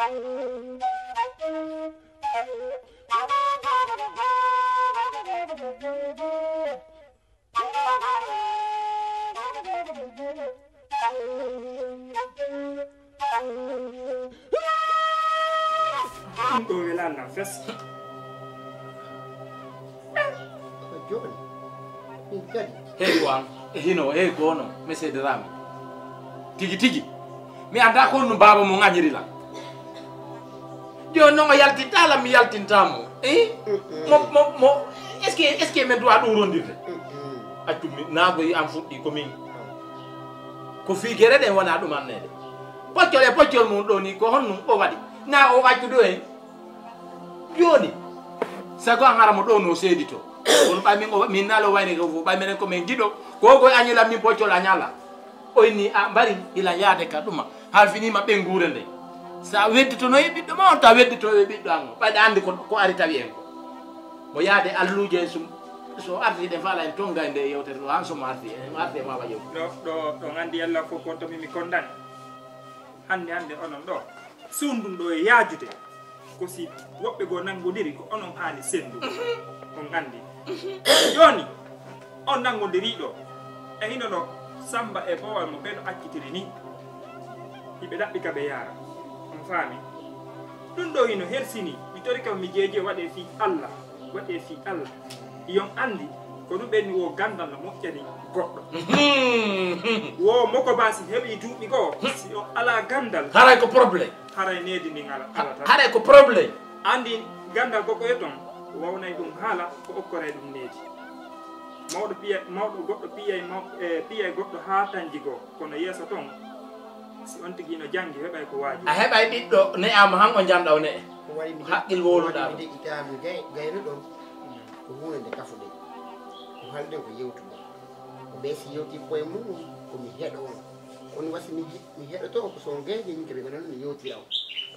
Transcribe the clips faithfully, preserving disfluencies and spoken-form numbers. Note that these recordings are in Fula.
Ɗum ɗo welan lan fes. Ko jooni min kadi. Hey ko am, e hino, hey ko ono, monsieur Dramé. Tigi tigi. Mi anndaa ko honɗum baaba mo ŋañiri lan. Jooni noon o yaltintaa lan, mi yaltintaa mo. Eh? Mo, mo, mo, est-ce que, est-ce que min duwa ɗum rondirde? Accu mi, naagoy am fuɗɗi ko min. Ko fii gere ɗen wonaa ɗum anneede. Poccol e poccol mum ɗo ni, ko honɗum o waɗi? Na o accu ɗo en. Jooni, sago an hara mo ɗo no seedi to. Kono ɓay min o, min naalo wayne ko fof, ɓay minen ko min giɗo. Ko ko añila min poccol añala. O inni, "A mbari, ila yaade ka ɗuma. Haa finiima ɓeynguure nden. So a wedditono e ɓiɗɗo ma on, ta weddito e ɓiɗɗo an on. Ɓay ɗa anndi ko, ko ari tawi en ko." Mo yaade alluuje en sum, so arti ɗen faala en tonga e nde yewtere ɗo, han so mo arti, en arti e ma wa yewtere. Ɗo, ɗo, ɗo nganndi yalla fof ko to mi, mi kondan. Hannde, hannde onon ɗo. Suundun ɗo e yaajude. Ko si woɓɓe goo nanngondiri, ko onon haani senndu. On anndi. Jooni, on nanngondirii ɗo. E hino no Sammba e Bowal mo ɓe no accitiri ni. Hiɓe ɗaɓɓi ka ɓe yaara. On faami? Ɗum ɗo hino hersini. Mi tori kam mi jeeje waɗe fii Allah. Waɗe fii Allah. Yon anndi, ko ɗum ɓenni wo ganndal no moƴƴani goɗɗo. Wo moko ba si heɓi duuɓi goo, si o alaa ganndal. Haray ko problème. Haray needi ndin ala, alata. Haray ko problème. Anndi ganndal ko koye ton, wawnay ɗum haala, ko okkoray ɗum needi. Mawɗo piya, mawɗo goɗɗo piyay maw-, e, piyay goɗɗo haa tanji goo, kono yeeso ton, si on tigi hino janngi, heɓay ko waaju. A heɓay ɓiɗɗo ne'aama han o njannda o ne'e. Ko waɗi mi de-, haqqil wowluɗaa ɗum. Ko waɗi mi deƴƴitaami gay-, gaynuɗon, ko huunde nde kafuɗen. Ko haalɗen ko yewtuɗen. Ko ɓe si yewti koye mum, ko mi heɗo on. Kono wasi mi ji-, mi heɗoto ko so on gayni min ke ɓe ɓe non mi yewtira on.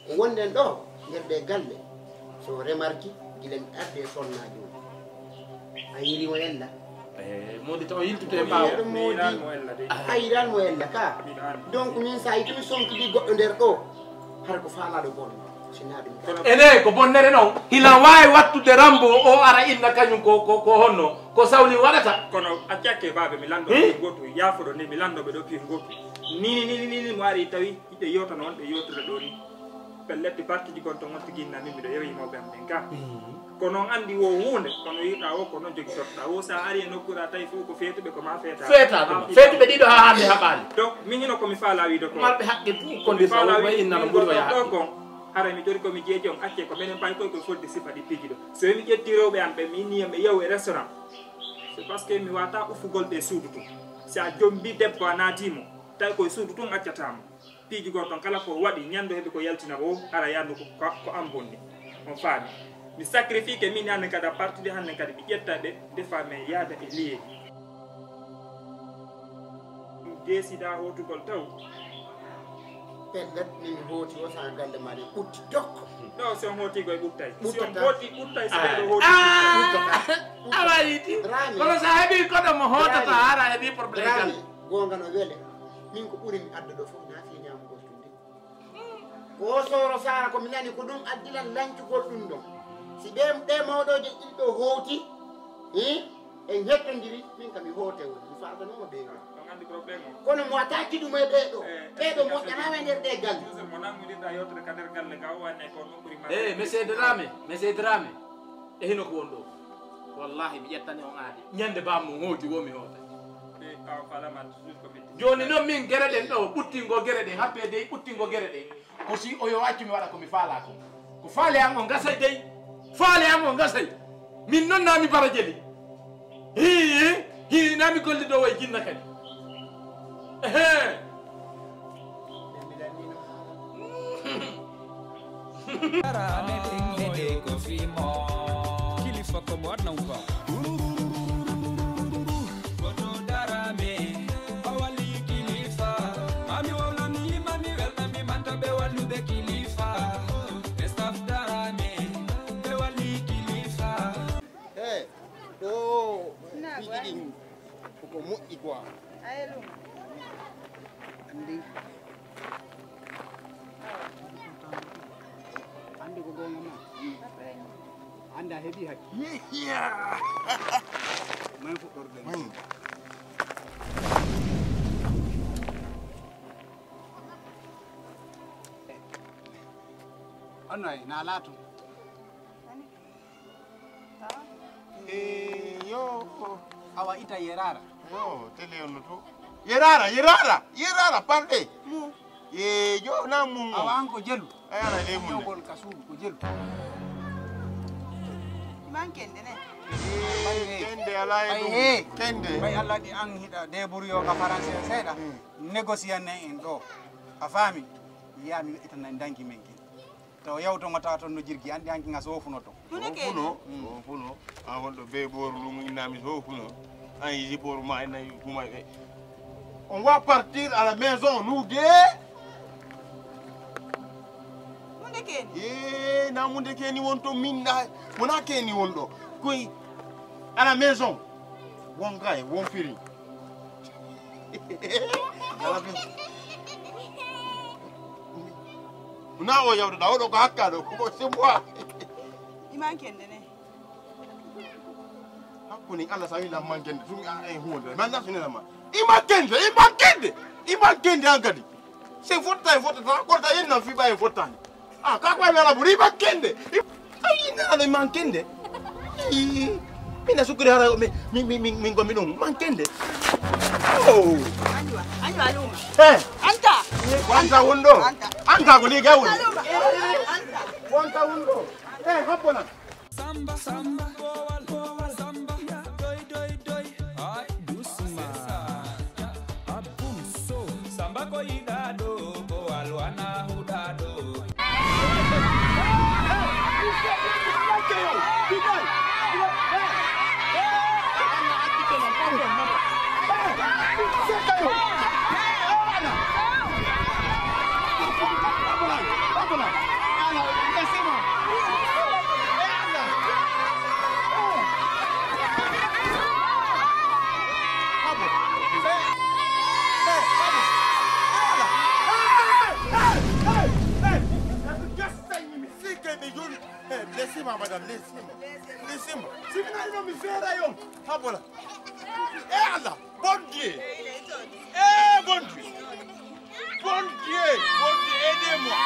Ko wonden ɗo nder ɗe galle, so remarki gila mi arde e sonnaajo on. A yiri mo yalla? Eh, Modi taw yiltude e ɓaawo. Modi. A yiɗan mo yalla ka. Donc min sa yitimi sonkidi goɗɗo nder ɗo, hara ko faalaaɗo bonno. Ene ko bonnere non. Hila waawi wattude Rambo o ara inna kañum ko, ko, ko honno? Ko sawli waɗata? Kono accakke baabe mi lanndo. Hmm? Ɓe gooto yaafoɗo nde mi lanndo ɓe ɗo piye gooto. Nini, nini, nini mo ari tawi hiɗe yewta noon ɓe yewtata ɗo ni. Pellet partiji gon to gonti ginna min miɗo yewi mawɓe am ɓen ka. Hmm. Ko noon anndi wo huunde, kono yiɗa wo ko noon jogitorɗa wo sa ari e nokkuura tawi fof ko feetuɓe ko ma feeta. Feeta ɗum. Feetuɓe ɗiɗo haa hannde haɓaali. Donc min hino ko mi faala wiide ko. Marɓe haqqe fof ko mi faala wiide ko innano ɓuri o yaha. Kon. Haray mi tori ko mi jeeji on, acce ko menen pay koy koy fodde sifa ɗi piiji ɗo. So mi ƴetti rewɓe am ɓe, mi inni mi yaw e restaurant. C'est parce que mi wata uffugol ɓe suudu tun. Si a jombi debbo a naati mo, tawi koye suudu tun accata mo. Piiji goo ton kala ko waɗi, ñande heɓi ko yaltina o, hara yandu ko, ko, ko an bonni. On faami. Mi sacrifique min hannde kadi à partir de hannde kadi mi ƴetta ɓe, defa men yaada e liye. Ɗum deesida hootugol taw. Pellet, min mi hooti o, saka galle ma ɗen ɓutti dok. Ɗo, si on hooti koye ɓuttay. Si on ɓuttata. Hooti ɓuttay, si ɓe ɗo hooti ɓuttay. Ah, ɓuttata. A waɗi ti. Rami. Kono sa heɓi koɗo mo hootata, Rami. Hara heɓi problème. Rami, goonga no wele. Min ko ɓuri mi adda ɗo fof, na fi ñaamugol tunde. Ko Sooro Saara ko mi nani ko ɗum addi lan lancugol ɗum ɗon. Si ɓe, ɓe mawɗoojo ɗiɗo hooti, hi, en hettondiri, min kam mi hootewol, mi faatanooma ɓe won. On anndi problème o. Kono mo ataaki ɗum e ɓee ɗo, eh, ɓee ɗo moƴƴanaa e nder ɗee galle. Toujours mo nanngodirɗa yewtere ka nder galle ga, o anndi ko on ɓuri ma. Eh, monsieur Dramé, monsieur Dramé. E hino ko won ɗo. Wallahi, mi ƴettani on aade. Ñande bammo hooti, wo mi hoota. Eh, awa falama, toujours ko min. Jooni noon min gere ɗen ɗo, ɓuttingo gere ɗen, happe dey ɓuttingo gere ɗen. Ko si o yo accu mi waɗa ko mi faalaa ko. Ko faale an o gasay dey. Faale an o gasay. Min noon naa mi bara jeli. Hii, hii, naa mi gollido way jinna kadi. Ehe. Daraame ɗen heɗe ko fii mo. Kilifa ko mo waɗna wuro. Goto daraame, o wali kilifa. Mami wowlani, mami welnami, manta ɓe wallude kilifa. Ɓe staff daraame, ɓe wali kilifa. Hey, ɗo piiji ɗin koko moƴƴi quoi. Anndi. Yehiya. May fuɗɗorde. May. Annoy na laato. E yo. Awa ita yerara. Yo, tele on to. Yerara, yerara, yerara, parle. Mu. E yo na mu. Awa an ko jelu. Ayana le mu. Yogol ka suudu ko jelu. Man kende ne. Kende ala e ɗum. Kende. Bay Allah di an hida deburu yo ka faranse seeda. Négocier ne en ɗo. A faami? Yaa mi weƴƴitana danki men kin. Taw yawto ngo tawa toon no jirgi, anndi hanki nga soofuno toon. Ɗum ne keni? Soofuno, soofuno. An wonɗo bee ɓooru ɗum innami soofuno. An yiji ɓooru ma inna kuma ɓe. On va partir à la maison, nous deux. Ɗum ne keni? Eh, na ɗum ne keni won to min na, wona keni won ɗo. Koy à la maison. Won kay, won firi. Na o yawɗo ɗa oɗo ko hakka ɗo ko c'est moi. Iman kende ne. Hakku ni Allah sawi lam man kende tumi a en hunde man na sunela ma. Iman kende, iman kende. Iman kende an kadi. Se fotta e fotta ta ko ta yenna fi ba e fotta ni. Ah, ka kwa mela buri ba kende. Ay na le man kende. Mina sukuri hara mi mi mi mi mi gomi non man kende. Oh. Anjwa, anjwa luma. Eh. Anta. Wanta wondo. Anta. Anta ko ni gawon. Anta. Wanta wondo. Eh, hapona. Samba, samba, bowal, bowal, samba. Doi, doi, doi. Ay, doucement. Abum so. Samba ko yiɗaaɗo, ko alwana huɗaaɗo. Laissez-moi, madame, laissez-moi. Laissez-moi. Si vous n'avez pas mis faire à yon, ah, voilà. Eh, Allah, bon Dieu. Eh, bon Dieu. Bon Dieu, bon Dieu, aidez-moi.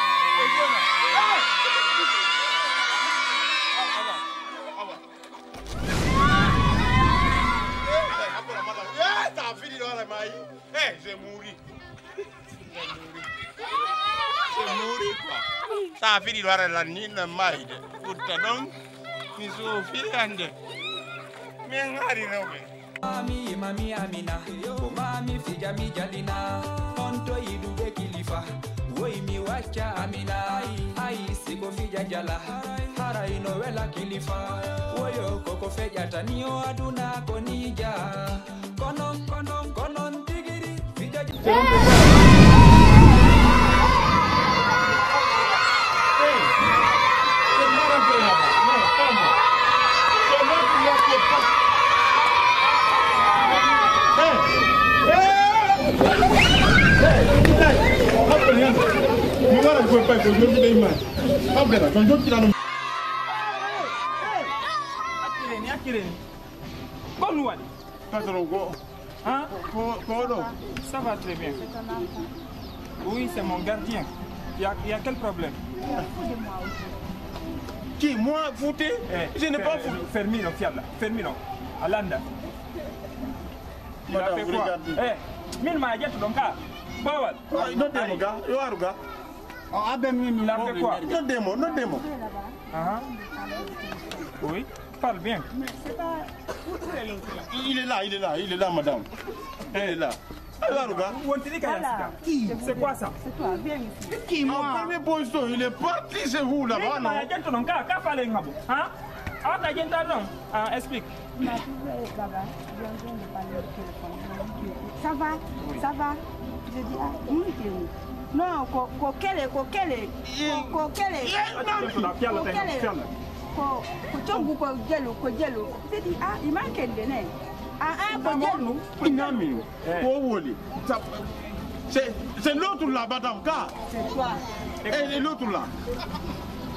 Aidez-moi. Ah. Ah, ah, ah, ah. Eh, eh, ah, voilà, madame. Eh, t'as fini dans la maille. Eh, j'ai mouru. C'est mouru quoi. Ça a fini loire la nuit na maide. Pourtant donc, mi so fi ande. Mi ngari no be. Mami, mami Amina, ko mami fija mi jalina. On to yidude kilifa. Woy mi wacca Amina. Ay, ay, siko fija jala. Haray no wela kilifa. Woyo koko fejata ni o aduna ko ni ja. Kono, kono, kono, tigiri, fijaji. Mi wara ko pay ko jodi dey ma. Abdala ko jodi la. Akireni, akireni. Ko ɗum waɗi? Patron ko, hein? Ko, ko ɗo? Ça va très bien. Oui, c'est mon gardien. Il y a, il y a quel problème? Qui, moi, foutu? Eh, je n'ai pas foutu. Fermino, fiabla. Fermino. Alanda. Il a fait quoi? Madame, regardez. Eh, min ma jetto ɗon ka. Bawal. Ay, noddemo ga, yo aru ga. On a bien mis. Il a fait quoi? Noddemo, noddemo. Ah. Oui, parle bien. Il est là, il est là, il est là, madame. Il est là. Yo aru ga. Wontiri ka yasika. Qui? C'est quoi ça? C'est toi, viens ici. Qui, moi? En première position, il est parti chez vous là-bas, non? Ka, ka fale ngabo. Hein? Ah, t'as bien entendu, non? Ah, explique. Il m'a trouvé, Baba, il est en train de parler au téléphone. Ça va? Ça va? Je dis, ah, oui, c'est nous. Non, ko, ko kele, ko kele. Ko, ko kele. Ko kele. Ko, ko coggu, ko jelu, ko jelu. Je dis, ah, il manque de nez. Ah, ah, ko jelu. Inamino. Eh. Ko woli. Ça, c'est, c'est l'autre là, madame, car. C'est toi. Et, et l'autre là.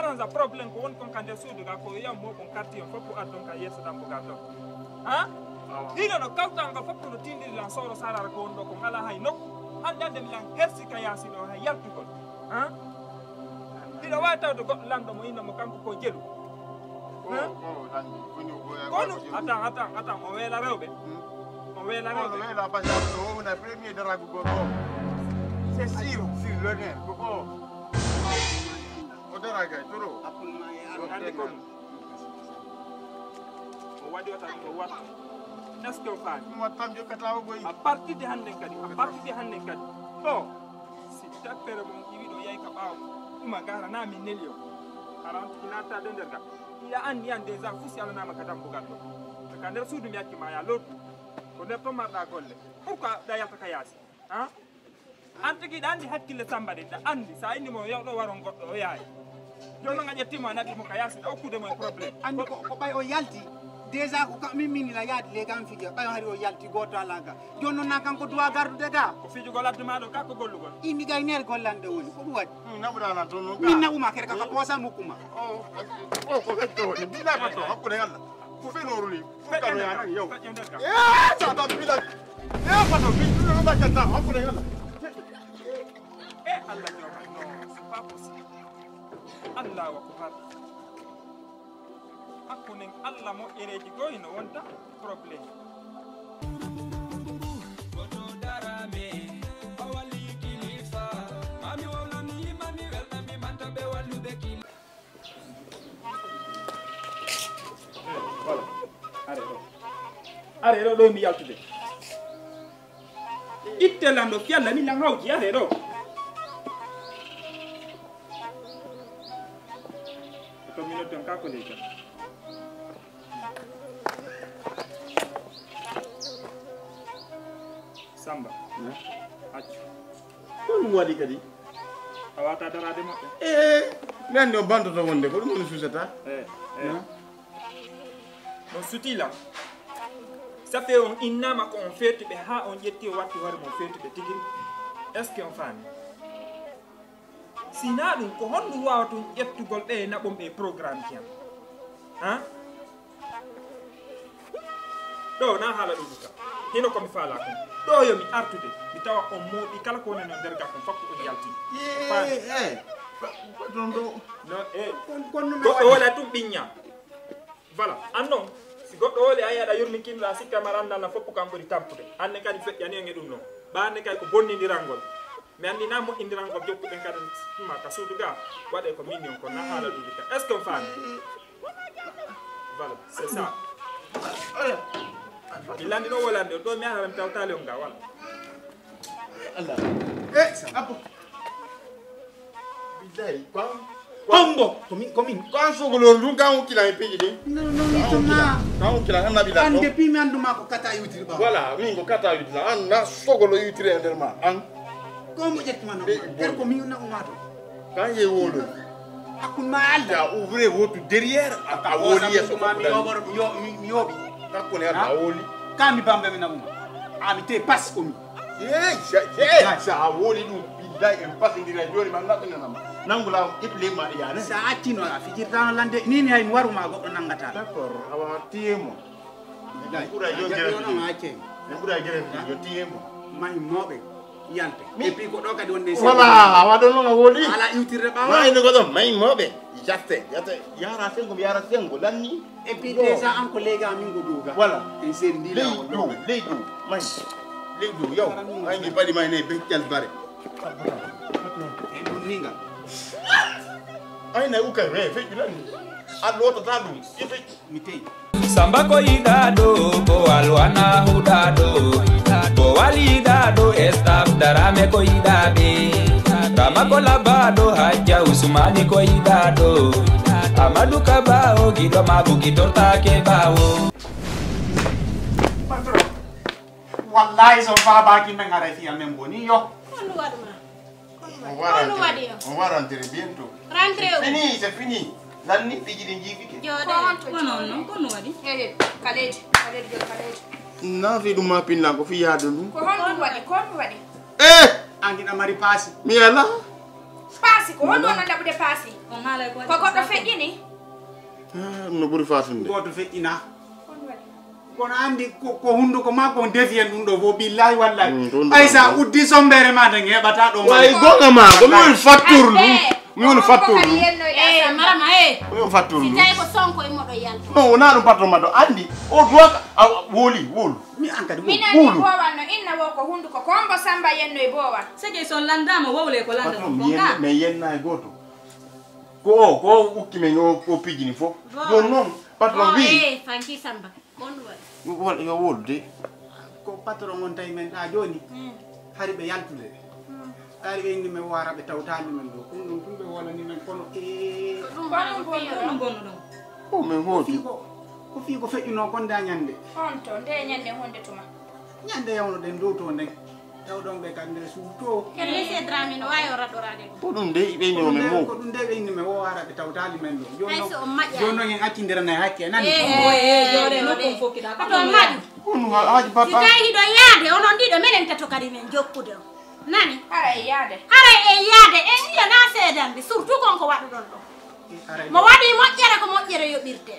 arrange problème ko woni kon ka nder suudu ga, ko yo yam moɗon karti on fof ko addon ka yeeso dambugal ɗon. Ha? Hino no kawtal ngal fof kono tindiri lan soro sarara ko wonɗo ko ngala hay nokku. Hannde hannde mi lan hersi ka yaasi ɗo hay yaltugol. Ha? Hiɗo waawi tawde goɗɗo lanɗo mo inna mo kanko ko jelu. Ko, ko lanɗi, ko ni ko e kono, ko jelu. Attends, attends, attends, o weela rewɓe. Hmm. O weela rewɓe. O weela basi, o wona premier daragu goɗɗo. C'est sûr. Sur l'honneur, ko ko. O daraga, toro. Hannde kono. O waɗi o tan ko watta. Est-ce que o faami? Mo tan jokkata o boyi. À partir de hannde kadi, à partir de hannde kadi. O, si tappere mon iwi ɗo yahi ka ɓaawo, ɗuma gara na min neli o. Hara on tigi natta de nder ga. Iɗa anndi an déjà fusi alanama ka dambugal ɗo. Ka nder suudu mi acci ma ya lootu. Ko nder ton marɗa golle. Pourquoi ɗa yalta ka yaasi? Ha? An tigi ɗa anndi hakkille Samba de, ɗa anndi sa inni mo yawɗo waron goɗɗo o yaay. Jooni nga ƴetti mo a naɓi mo ka yaasi ɗa okkude mo e problème. Anndi ko, ko ɓay o yalti. Déjà ko ka min min la yaadi le gam fiji ɓay o hari o yalti goto ala ga. Jooni noon na kanko duwa gardude ga. Ko fijugol addu ma ɗo ka ko gollugol. Inni gay ner gollande woni ko ɗum waɗi. Hmm, naɓuɗa lan toon noon. Min naɓuma kere ka ka poosa mukkuma. O, o, ko fecco woni. Bila ko to hakkude yalla. Ko fenoru ni. Ko kano ya nan yow. Eh, sa ta bila. Eh, ko to bi. Ɗum ɗo mbaɗata hakkude yalla. Eh, Allah jooma. Non, c'est pas possible. Allahu akbar. Hakkunden Allah moƴƴereeji goo hino wonta problème. Goto darame, o walli kilifa. Mami wawlami, mami welnami, manta ɓe walluɓe kilifa. Voilà. Are ɗo. Are ɗo, ɗo mi yaltude. Itte lan ɗo, fiyalla ni lan hawji, are ɗo. Ko min noddan ka ko leydi. Samba. Accu. Ko ɗum waɗi kadi? A wata daraade maɓɓe. Eh, mi anndi on bantoto wonde, ko ɗum woni susata. Eh, eh. Na? On sutii lan. Ça fait on innama ko on feetuɓe haa on ƴetti o watti hoore mon feetuɓe tigi. Est-ce que on faami? Si naa ɗum, ko honɗum waawata on ƴettugol ɓe e naɓon ɓe e programme ki am? Ha? Ɗo na haala ɗum ka. Hino ko mi faala kon. Ɗo yo mi artude, mi tawa on mooɓi kala ko woni no nder gaa kon fakku on yalti. Yee, eh. Ko, ko ɗum ɗo. No, eh. Kon, kon no mi goɗɗo waɗi. Wala ɗum ɓiñña. Voilà, an noon, si goɗɗo hooli a yiyaɗa yurminkinɗo a sikka mara anndal na foppu kam ɓuri tampude. An ne kadi feƴƴani en e ɗum noon. Ɓa an ne kadi ko bonnindirangol. Mi anndi na moƴƴindirangol jokkuɗen kadi ma ka suudu ga. Waɗe ko min yon kon na haala ɗuɗi ka. Est-ce que on faami? Voilà, c'est ça. Mi lanndino wolande on ɗo mi ara mi tawtali on ga, voilà. Allah. Eh, abbo. Billahi, ko an, ko an, Kombo, ko min, ko min. Ko an sogolor ɗum, ko an hokkila e peeje ɗe. Non, non, mi tuma. Ko an hokkila, ko an hokkila, an naɓila an ɗo. Depuis mi annduma ko kata yewtiri ɓaawo. Voilà, min ko kata yewtira. An na sogolo yewtiri e nder ma. An. Ko mo ƴettuma na. Ɓe, ɓe. Ko min na umato. Ko an yehi wolo. Hakkunde ma Allah. A ouvre votre derrière, a, a woli yeeso ma, mi yoɓoro, mi yo-, mi, mi yoɓi. Hakkunde Allah, a woli. Ka mi bambe mi na uma. A mi te pas ko mi. Hey, sa, hey, sa a woli ɗum, billahi en pasindira jooni ma naɗɗinanama. Nangu laaw, iple ma ɗi yaane. Sa accino a fijirtano lande, ni mi hay mi waruma goɗɗo nangata. D'accord, awa tiye mo. Billahi. Ɓura yo jere fiji. Ɓura jere fiji, yo tiye mo. Mahi moɓe, yante. Mi- Et puis ko ɗo kadi wonde. Voilà, awa ɗon noon a woli. Ala iwtirde ɓawa. Ma ino ko ɗon, mahi moɓe. Jaste, jaste. Yara sengo, mi yara sengo, lanni. Et puis déjà an ko leyga min ko dow ga. Voilà. En seeri ndi ley dow, ley dow. May. Ley dow, yaw. Ay, mi paɗi may ne beccal bare. E ɗum ninga. Ay, na uka, we, feƴƴu lan. A lotata ɗum, i feƴƴu. Mi teyi. Samba ko yiɗaaɗo, ko alwana huɗaaɗo. Ko waliɗaaɗo, staff Darame ko yiɗaaɓe. Rama ko labaaɗo, hajja Sumani ko yiɗaaɗo. Amadou Kaba o giɗo ma buki tortake ɓaawo. Wallahi so faabaki men aray fiya men boni yo. Ko ɗum waɗuma? On va rentrer. On va rentrer bientôt. Rentrez où? Fini, c'est fini. Lanni, fiji ɗi jiifike. Jooɗe. Ko non non ko ɗum waɗi? Hehe, kaleeji, kaleeji, jooɗe kaleeji. Na fi ɗum ma pinna ko fi yaade ɗum. Ko honɗum waɗi? Ko honɗum waɗi? Eh! An hiɗa mari paasi. Mi ala. Paasi ko honɗum wonno ɗaɓɓude paasi? On haalay ko Ko goɗɗo feƴƴini? Ah, ɗum no ɓuri fatunde. Gooto feƴƴina. Honɗum waɗi? Kono anndi ko ko hunnduko makko on defi en ɗum ɗo fof billahi wallahi. Mm, ɗum ɗo Ay sa ɗum. Uddi sombere ma de ngeɓata ɗo ma. Way gonga ma ko mi woni fattur ɗum. Mi woni fattur ɗum. Eh, marama eh. Mi woni fattur Si ɗum. Tawi ko sonko e moɗo yalta. Non, wona ɗum patron ma ɗo anndi. O doit a woli wol. Mi an kadi Minen Ɓuulu. Ni boowal no inna wo ko hunnduko ko mbo Samba yenno e boowal. Sege son landama wowle ko landa Patron ɗum mi ko yenna ka. mi yenna e gooto. Ko o ko o ukki men o o pijini fof. Joni noon patron wi Eh, fanki Samba. Ko ɗum waɗi? Wol yo wolude. Ko patron on tawi men ɗa jooni. Hari ɓe yaltude. Ari ɓe inni men wara ɓe tawtani men ɗo. Ɗum ɗum ɗum ɓe wolani men kono e Ko ɗum waɗi? Ko ɗum bonno ɗum? O men ko hooti. fii ko ko fii ko feƴƴuno kon da ñande. Honto nde ñande honde tuma? Ñande yawno ɗen dow to nden. Tawɗon ɓe kam nder suudu to. Kadi monsieur Dramé no wawi o raɗɗorade ɗum. Ko ɗum de ɓeyni o men Ko mofti. Ɗum de ɓe inni men o wara ɓe tawtani men ɗo. Joni Ay noon so on maƴƴa. Joni noon en accidiranay hakke nani. Eh, eh, jooɗe no ɗum fokkita. Ko ɗum maƴu. Ɗum haji Si papa. Tawi hiɗo yaade onon ɗiɗo minen tato kadi men jokkude on. Nani? Hara e yaade. Haray e yaade en yiyana seedande surtout kon ko waɗuɗon ɗo. Mo waɗi moƴƴere ko moƴƴere yoɓirte.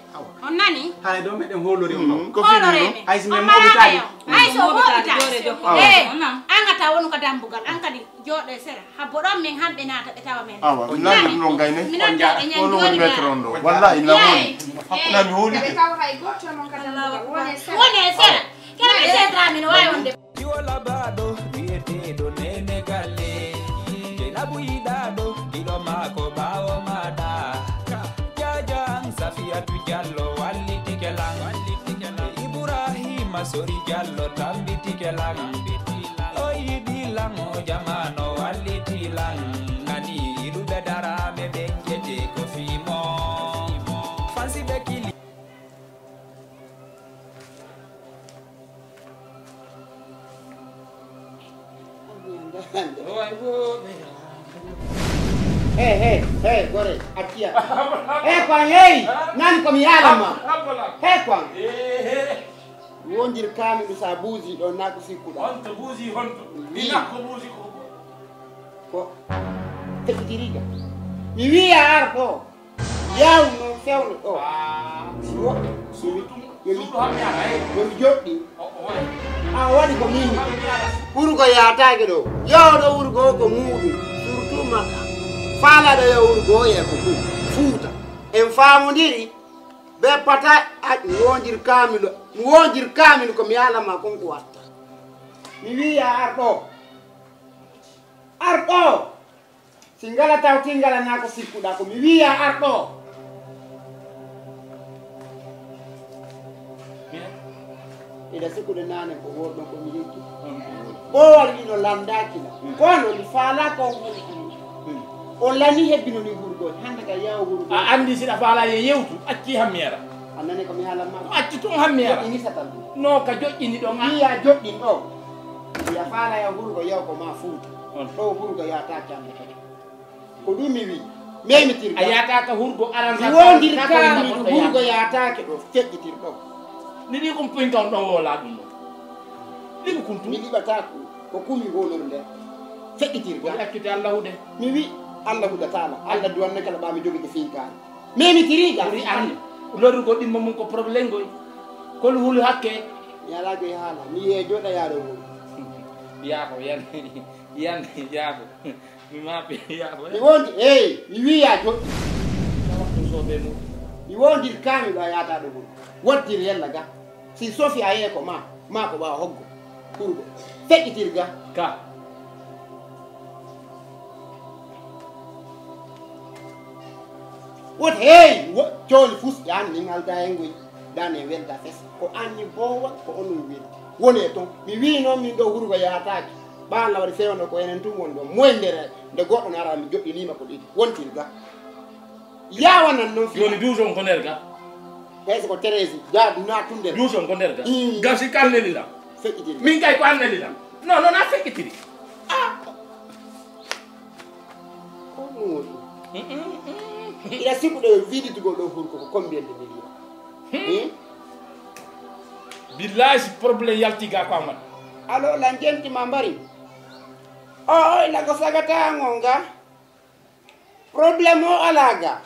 On nani? Haray ɗo meɗen hoolori on ɗo. Ko fini Hooloree ɗum. men. Ay si men On moɓitaali. maaya on. Ay so moɓitaali. Awa. Eh, an a tawa wonu ka dambugal an kadi jooɗe sera. Habbo ɗon min hamɓe naata ɓe tawa men. Awa nani ɗum ɗon gayne. Minon de e ñan Wonu jooni woni metron ɗo. Wallahi na woni. Hakkunami hoolide. Ɓe taw hay gooto mon ka dambugal wone sera. Woni e sera. Kala ɓe seedraami no waawi wonde. Iwo labaɗo wiyeteɗo nene galle. Jenabu yiɗaɗo giɗo mako ɓawo maɗa. Jajan Safiyatu Jallo wallitike lan. Ibrahima Sori Jallo tambitike lan. O yiɗi lan o jamano walliti lan. Nani iɗuɓe daraɓe ɓen jete ko fimo. Fansi ɓe kili. Hey, hey, hey, gore, acciya. Hey, kwan, hey, nani ko mi yaala ma. Hey, kwan. Wondir kaami ɗum sa buusi ɗo na ko sikkuɗa. Honto buusi honto. Mi nakko buusi ko. Ko feƴƴitiriga. Mi wiya ar ɗo. Yaw no fewno ɗo. Wo- yo mi- yo mi- yo mi joɗɗi. A waɗi ko min. Wuro ko yaataake ɗo. Yaw ɗo wuro ko ko muuɗum. Surtout makka. Faalaɗo yaw wuro ko e ko mum. Fuuta. En faamondiri. Be pata a mi wondir kaamilo. Mi wondir kaamilo ko mi alama kon ko watta. Mi wiya ar ɗo. Ar ɗo. Si ngala taw ti ngala na ko sikkuɗa ko mi wiya ar ɗo. Ida sikkude nane ko worɗon ko mi yejji. Ɓowal wino landakila. Kono mi fala ko wurgo. O lani hebbino ni wurgo hande ka yaw wurgo. A andi siɗa fala ye yewtu acci hammiyara. A nani ko mi halan ma. Ko acci tun hammiyara. Ini satan. No ka joƴƴini ɗon a. Wiya joƴƴin ɗo. Wiya fala ya wurgo yaw ko ma fuuta. On. Ɗo wurgo ya ta cambe kadi. Ko ɗum mi wi. Memitir. A yata ka hurgo aran. Mi wondir ka mi hurgo yataake ɗo feƴƴitir ɗo. Ni ɗi kum pin kan ɗo wola ɗum ɗo. Ɗi ko kuntu. Mi liɓata ko ko kumi wolor nde. Feƴƴitir ga. Ko accute Allah hude. Mi wi Allah huda taala. Allah duwanne kala ɓa mi jogi ko fi kaari. Memi tiriga. Ɓuri an lorrugo ɗimmo mum ko problème goy. Kol hulu hakke. Mi alaa goy haala mi yee joɗa yaɗo mum. Yaako yan yan yaako. Mi maapi yaako. Mi wondi ey mi wiya joɗɗi. Ɗum soɓe mum. Mi wondir kami ɗo a yata ɗo mum. Woddir yella ga. Si sofi a yee ko ma ma ko ɓawa hoggo. Kurgo feƴƴitir ga. Ka. Wot hey wo coli fus yan ni ngal dayengoy. Dan e welda fes ko anni bowa ko onon weldi woni e ton mi wi noon min ɗo wuro ko yahataaki. Ba Allah waɗi fewndo ko enen tun woni ɗo. Moyndere nde goɗɗo no ara mi joɗɗiniima ko ɗiɗi. Wontiri ga. Yaawanan noon fiya. Jooni douze on ko nder ga? Ɓay so ko treize, jaa, na tun nder. Douze on ko nder ga? Mm. Gasi ko an neli lam. Feƴƴitiri. Min kay ko an neli lam. Non, non, a feƴƴitiri. Ah. Ko ɗum woni? Mm, mm, mm. Ina sikkuɗo e viditugol ɗo huri ko combien de millions? Hmm? Hmm? Billahi, si problème yalti ga ko amat. Alo, lan jenti ma mbari. O, o, ila ko sagata ngon ga. Problème o ala ga.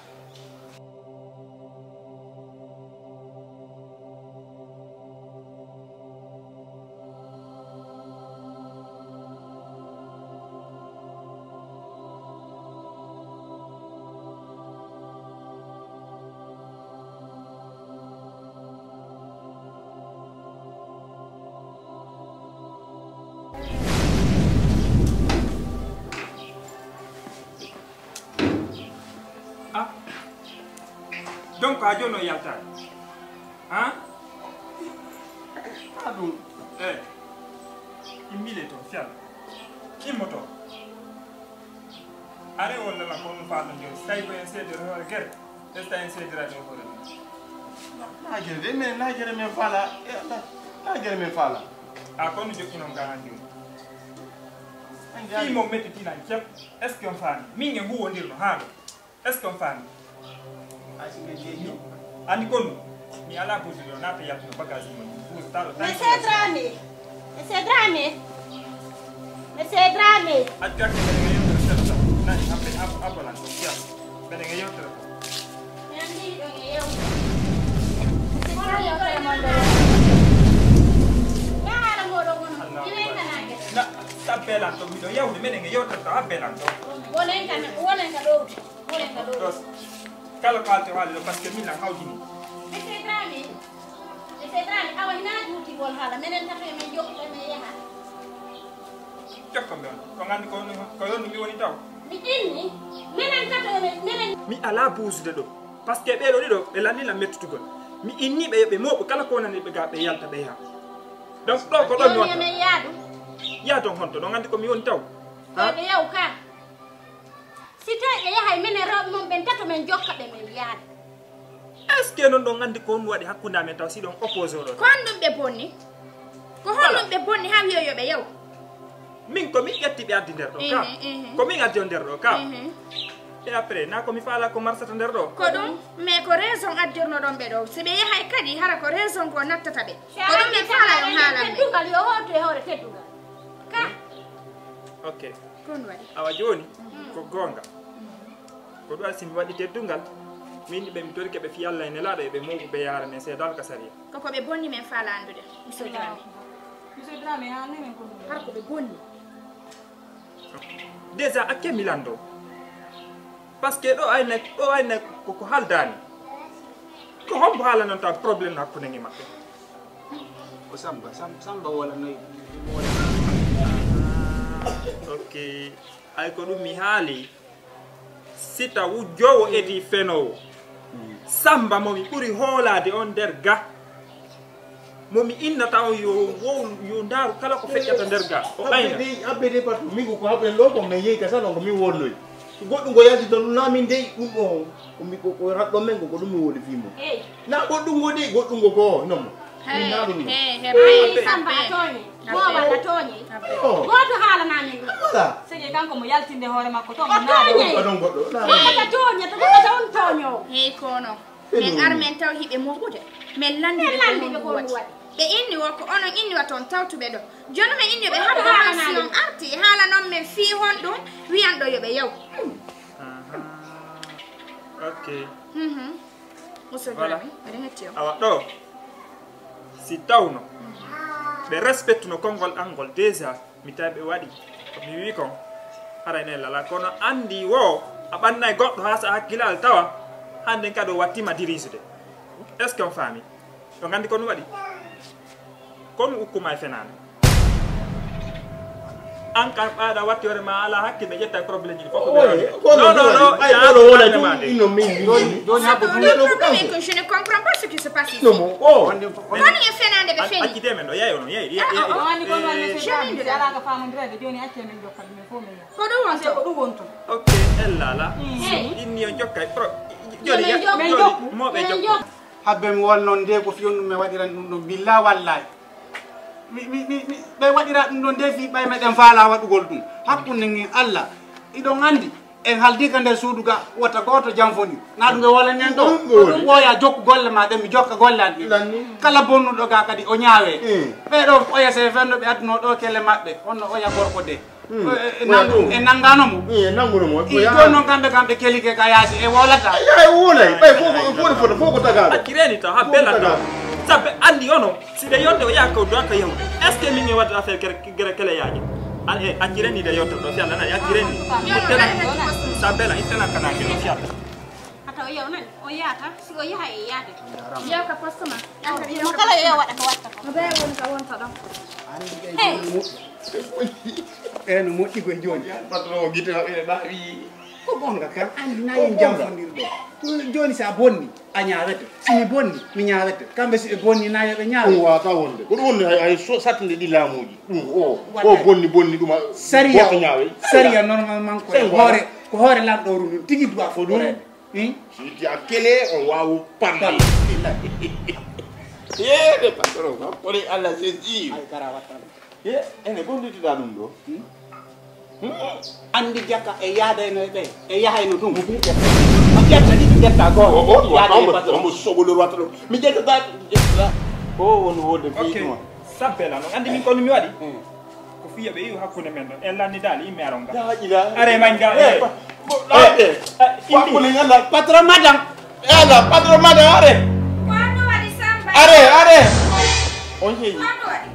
Ah. Donc, a jono yaltaade. Hein? Ah, ɗum. Eh. Immile to, fial. Immoto. Are walla la ko ɗum faɗo joni. Tawi ko en seedere hoore gere. Esta en seediraade o hoore ɗum. Naa gere de, mais naa gere men faala. Eh, naa, naa gere men faala. A kono jokkino ka han joni. An jani. Fii mo mettitina jep. Est-ce que on faami? Min e huwondirno haa ɗo. Est-ce que on faami? Ay, si ɓe jeeyi. Andi kon mi ala buusi ɗo, naata yaltuno bagage mum. Buusi taɗo tan. Monsieur Dramé. Monsieur Dramé. Monsieur Dramé. Accu, accu, mbeɗa nge yewtere seeɗa tan. Nani, abbe, ab-, abbalan ko fiyam. Mbeɗa nge yewtere tan. Mi anndi hiɗo nge yewtere. Wona yewtere mon ɗo. Nda haala moɗon wona. Allahu akbar. Mi wenkanaake. Na, abbelan to, miɗo yewde, mbeɗa nge yewtere tan, abbelan to. Wonen ka, wonen ka ɗowdi. Wonen ka ɗowdi. Ɗo, kala ko haalti o haali ɗo, parce que min lan hawjini. Monsieur Dramé. Monsieur Dramé, awa hinaa juuti ngol haala. Menen tato e men jokkuɓe men yaha. Jokko mbe on. Ko nganndi ko on, ko on mi woni taw. Mi inni, menen tato e men, menen. Mi alaa buusude ɗo. Parce que ɓee ɗoo ɗiɗo, ɓe lanni lan mettutugol. Mi inni ɓe, yo ɓe mooɓu kala ko wonani ɓe ga, ɓe yalta, ɓe yaha. Donc, ɗo ko ɗon mi wonta. Jooni e men yaadu. Yaadon honto, ɗo nganndi ko mi woni taw. Ha? Ɓe yaw ka. Si tawi ɓe yahay, minen rewɓe mon ɓen tato, men jokka ɓe, men yaada. Est-ce que non ɗon anndi ko honɗum waɗi hakkunde amen taw si ɗon opposé ɗon? Ko honɗum ɓe bonni? Ko honɗum ɓe bonni haa wi'o yo ɓe yaw? Min ko min ƴetti ɓe addi nder ɗo ka. Mhm, mhm. Ko min addi on nder ɗo ka. Mhm. Et après, na ko mi faala ko marsata nder ɗo? Ko ɗum, mais ko raison addirnoɗon ɓe ɗo. Si ɓe yahay kadi, hara ko raison ko nattata ɓe. Ko ɗum min faala yo haala men. Teddungal yo hootu e hoore teddungal. Ka. Ok. Ko honɗum waɗi? Awa jooni, mm, ko goonga. Ko ɗum waɗi si mi waɗi teddungal, min ɓe mi torike ɓe fii Allah e Nelaaɗo e ɓe mooɓu ɓe yaara men seedaal ka sariya. Ko ko ɓe bonni men faala anndude, Monsieur Dramé. Monsieur Dramé, haalne men ko ɗum. Har ko ɓe bonni. Déjà, acce mi lanndo. Parce que ɗo ayna, ɗo ayna ko, ko haaldaani. Ko hombo haala noon taw problème no hakkunde nge maɓɓe? Ko Samba, Sam-, Samba wala noy. Ah, ok. Ay ko ɗum mi haali. Si taw wujjoowo eti fenoowo. Samba mo mi ɓuri hoolaade on nder ga. Mo mi innata on yo wow-, yo ndaaru kala ko feƴƴata nder ga. O ayna. Habbe dey, habbe dey patron. Min ko, ko habben ɗo ko men yehi ka salon ko min wolloyi. Goɗɗum ngo yalti ton, na min dey ɗum ɗo. Ko mi, ko, ko raɗɗo men ko, ko ɗum mi woli fii mo. Hey. Na goɗɗum ngo dey, goɗɗum ngo ko, non mo. Hey, min na ɗum non. Hey, hey, hey, Samba a tooñi. Booba a tooñi. Oh. Gooto haalana min ɗum. Voilà. Sege kanko mo yaltinde hoore makko to, mo naade. A tooñi. Ko ɗon goɗɗo. Na min. Hey. Kala tooñata, kala on tooño. Hey, kono. Men ar men taw hiɓe mooɓude. Men lanndii ɓe ko honɗum waɗi. Ɓe inni wo ko onon inni wa toon tawtuɓe ɗo. Jooni men inni ɓe haɓa mission arti haala noon men fii honɗum wiyan ɗo yo ɓe yaw. Aha. Ok. Mhm. Monsieur Voilà. Dramé, eɗen hetti on. Awa ɗo, si tawno ɓe respectuno konngol an ngol déjà, mi tawi ɓe waɗi ko mi wii kon, haray ne lala. Kono anndi wo a ɓannay goɗɗo haa sa hakkilal tawa, hannden kadi o wattiima diriisude. Est-ce que on faami? On anndi ko ɗum waɗi? Ko ɗum ukkuma e fenaande. An kan ɓaada watti hoore ma ala hakke ɓe ƴetta problème ji fof ko ɓe waɗi. Non, non, non, ay ko ɗo wona ɗum inno min. Joni joni habbo ɗum ɗo kam. Je ne comprends pas ce qui se passe ici. Non mo o. Woni e fenande ɓe feni. Accide men ɗo yeeyo non yeeyi. Woni ko non le fenande ala ka famondirede joni acce men jokka ɗum fof men. Ko ɗum wonto. Ko ɗum wonto. Ok, ella la. Inni on jokka pro. Joni men jokku. Mo ɓe jokku. Habbe mi won non de ko fiyon ɗum mi waɗiran ɗum ɗon billa wallahi. Mi mi mi mi ɓe waɗira ɗum ɗon de fi ɓay meɗen faala waɗugol ɗum hakkunde ngi Allah. Iɗon anndi en haldika nder suudu ga wota gooto janfoni na ɗum ɓe wolan en ɗo. Ɓooya jokku golle ma ɗen mi jokka golle an ɗen. Kala bonnuɗo ga kadi o ñaawe. Ɓe ɗo oya se fenno ɓe adduno ɗo kelle maɓɓe honno oya gorko de. E nanngano mo. Joni noon kamɓe kam ɓe kelike ka yaasi e wolata. Ay wolay ɓay fof ko fof fof fof ko tagaɗo. Accireni taw ha bella taw. Sabbe anndi ono si ɓe yonde o yaha kaw doaka yahude. Est ce que min mi wadde affaire gere gere kele yaaji. An e accireni de yonto ɗo fialla nani accireni. Sabbe la ittana kana ke no fialla. Hata o yaw nani o yata si o yaha e yaade. Yaw ka poste ma. Mo kala yo yaw waɗa ko watta ko. Mo ɓe woni ka wonta ɗon. Ɓe no moƴƴi koye jooni. Patron o gite maɓɓe ne ɗaawi. Ko gonga kan anndi na en jamfondirɗo. Jooni sa bonni a ñaawete. Si mi bonni mi ñaawete. Kamɓe si ɓe bonni na yo ɓe ñaawe. Ɗum wata wonde. Ko ɗum woni hay hay so sattinde ɗi laamuuji. Ɗum o o bonni bonni ɗum a. Sariya o sariya normalement ko hoore ko hoore lanɗo ru ndun tigi duwa fof ɗum. Si yiɗi a kele on waawu pamde. Yeede patron ma pone Allah sesi. Ay kara wattano. Ye ene ko ndittuɗa ɗum ɗo. Anndi jaka e yaadayno e ɓe e yahayno ɗum. Ƴetta ɗiɗi ƴetta gooto. Yaade e patron. Omo sogolor watta ɗo mi ƴettata ƴettata. O woni wonde fiytuma. Sabbela noon anndi min kono mi waɗi. Ko fiya ɓe yiw hakkunde men ɗon en lannidaali yimɓe aron ga. Are man ga e. Patron madam. Ela patron madam are. Ko waɗi Samba? Are are. On heeñi. Ko waɗi?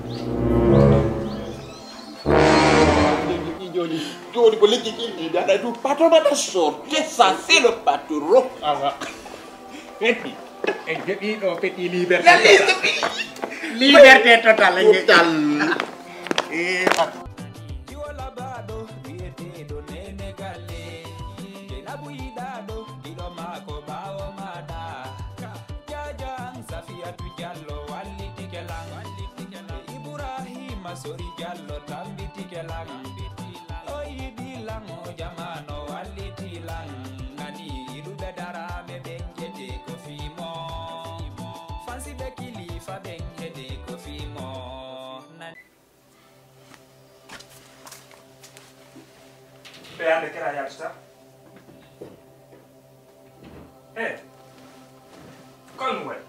Joni joni ko lekki kinti dada du patron madam sorte ça c'est le patron. Awa. Petit. En heɓi ɗo petit liberté. La liste. Liberté total en heɓi. Total. Eh patron. Jiwo labaɗo wiyeteɗo nene galle. Jenabu yiɗaɗo giɗo mako ɓawo maɗa. Jajan safiyatu jallo wallitike lan. Ibrahima sori jallo tambitike lan. O yiɗi lan o jamano walliti lan. Nani iɗuɓe daraɓe ɓen jete ko fimo. Fansiɓe kilifa ɓen hede ko fimo. Ɓe hannde kera yaltata. E kon ɗum waɗi?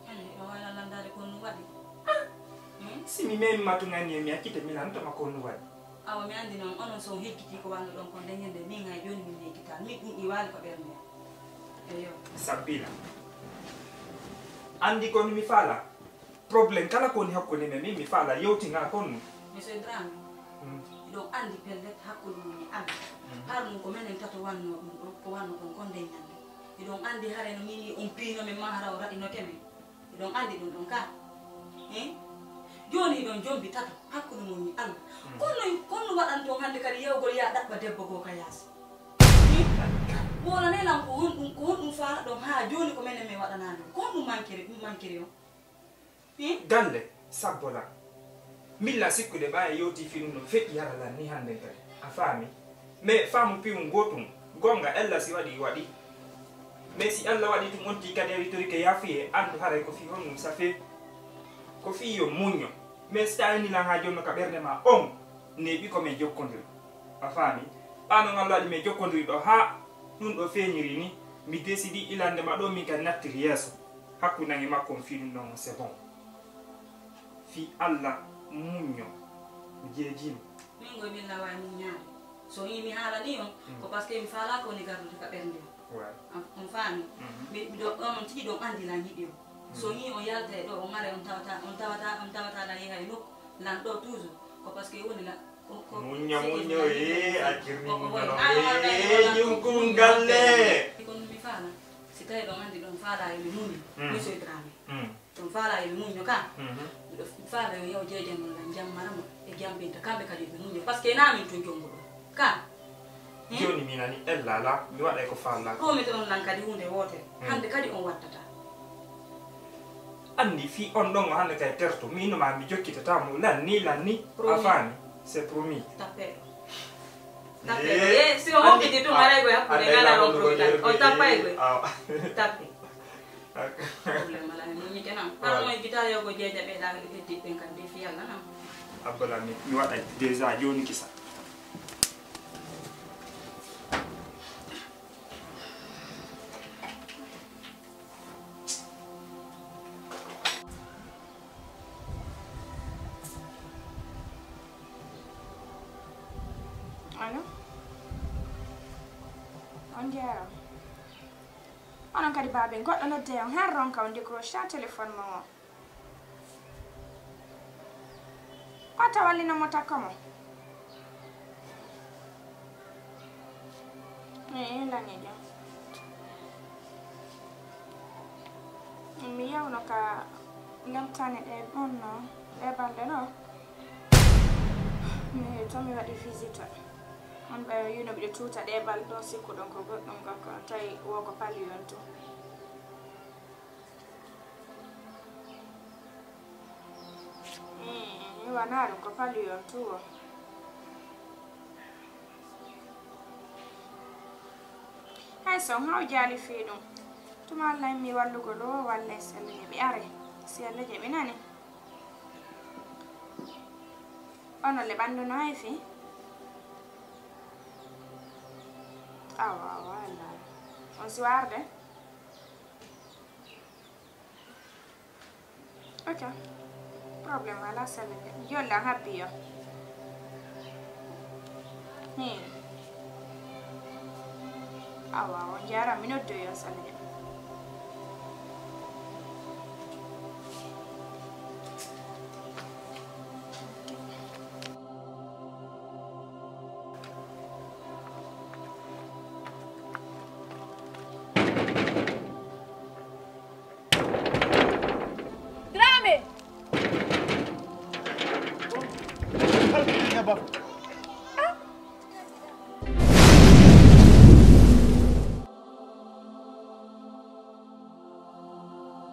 Ani o wala landaade kon ɗum waɗi. Si mi memi ma tun anni e mi accite mi lantoma kon ɗum waɗi. Awa mi anndi noon onon so on heggiti ko wanno ɗon kon nde ñande min hay jooni min yeggitaa min ɗum iwaali ko ɓernde am. Eyo. Sabbila. Anndi kon mi faala. Problème kala ko woni hakkunde men min mi faala yewtinga kon. Monsieur Dramé, hiɗon anndi pellet hakkunde mon e Alla. Har ɗum ko menen tato wanno ɗum ɗon ko wanno ɗon kon nden ñande. Hiɗon anndi hare no min on piino men ma hara o raɗinoke men. Hiɗon anndi ɗum ɗon ka. Hin? Jooni hiɗon jombi tato hakkunde mon e Alla. Kono kono waɗanton hannde kadi yewgol ya ɗaɓɓa debbo goo ka yaasi. Hin? Woolanee lan ko honɗum ko honɗum faalaɗon haa jooni ko menen men waɗanaa men ko honɗum mankiri ɗum mankiri on. Galle sabbo lan. Min la sikkude ɓa e yewti fi ɗum ɗon feƴƴi hara lan ni hannden kadi a faami. Mais faamu piwum gootun goonga ella si waɗi waɗi. Mais si allah waɗi ɗum onti kadi a witorike yaafuye anndu haray ko fi honɗum safe. Ko fi yo muñño. Mais si tawi ni lan ha jonno ka ɓernde ma on neeɓi ko men jokkondiri. A faami. Ɓa non allah waɗi men jokkondiri ɗo ha ɗum ɗo feeñiri ni mi desidi ilande ma ɗo min kadi nattiri yeeso. Hakkunde an e makko on fii ɗum ɗon on c'est bon. Fii allah muñño. Mi jeejima. Min goy min lawa e muññaade. So yii mi haalanii on ko parce que mi faalaaka woni gardude ka ɓernde on. On faami. Miɗo ɗon on tigi ɗon anndi lan yiɗi on. So yii on yalta e ɗo on ara on tawata on tawata on tawata lan yeha e nokku lan ɗo toujours ko parce que woni lan. Muñño muñño e a jirni muñño e ñunkun galle. Kono mi faala si tawi ɗon anndi ɗon faala e mi muñi. Monsieur Dramé. Ɗum faala yo ɓe muñño ka. Mhm. Miɗo faala yo yaw jeejanno lan jammara mo e jambinta kamɓe kadi yo ɓe muñño, parce que na min tun jonngu ɗum ka. Hmm? Jooni mi nani ella la, mi waɗay ko faalla. Promettre on lan kadi huunde wootere. Hmm. Hannde kadi on wattata. Anndi fii on ɗon o hannde kay terto, miino ma mi jokkitata mo lan ni lan ni. Promis. A faami? C'est promis. Tappeɗo. Tappeɗo. Eh, si o hokkiti tun, a, aray koye hakkunde, a, ngala on promis. O tappay koye. Awa. Tappe. Problème ala, mi muññike nan. Hara mo e gitaar yo ko jeeja ɓe ɗagal heddi ɓen kan defi Yalla nan. Abba Lamine, mi waɗay déjà jooni kisa. Allo? On jaaraama. Onon kadi baaben, goɗɗo nodde on, har ronka on décroche ta téléphone mon o. Ko tawallino mo takko mo? Ee, langi jam. Mi yawno ka lemtani ɗe ɗon no, ɗe balɗe ɗo. Mi to mi waɗi visite. On ɓe yino miɗo tuta ɗe balɗe ɗon sikkuɗon ko goɗɗum gakko, tawi wo ko pali yontu. Ii, mi wanaari ko pali yontu wo. Hay so haw jaali fii ɗum. Tuma Allah mi wallugo ɗo walla e selle je ɓe are. Si Allah je ɓe nani. Ono le ɓandu no hay fii. Awa, awa, Allah. On si warde. Ok. Problème ala sella de. Yo Allah habbi yo. Hmm. Awa, on jaara mi noddo yo sella de. Dramé!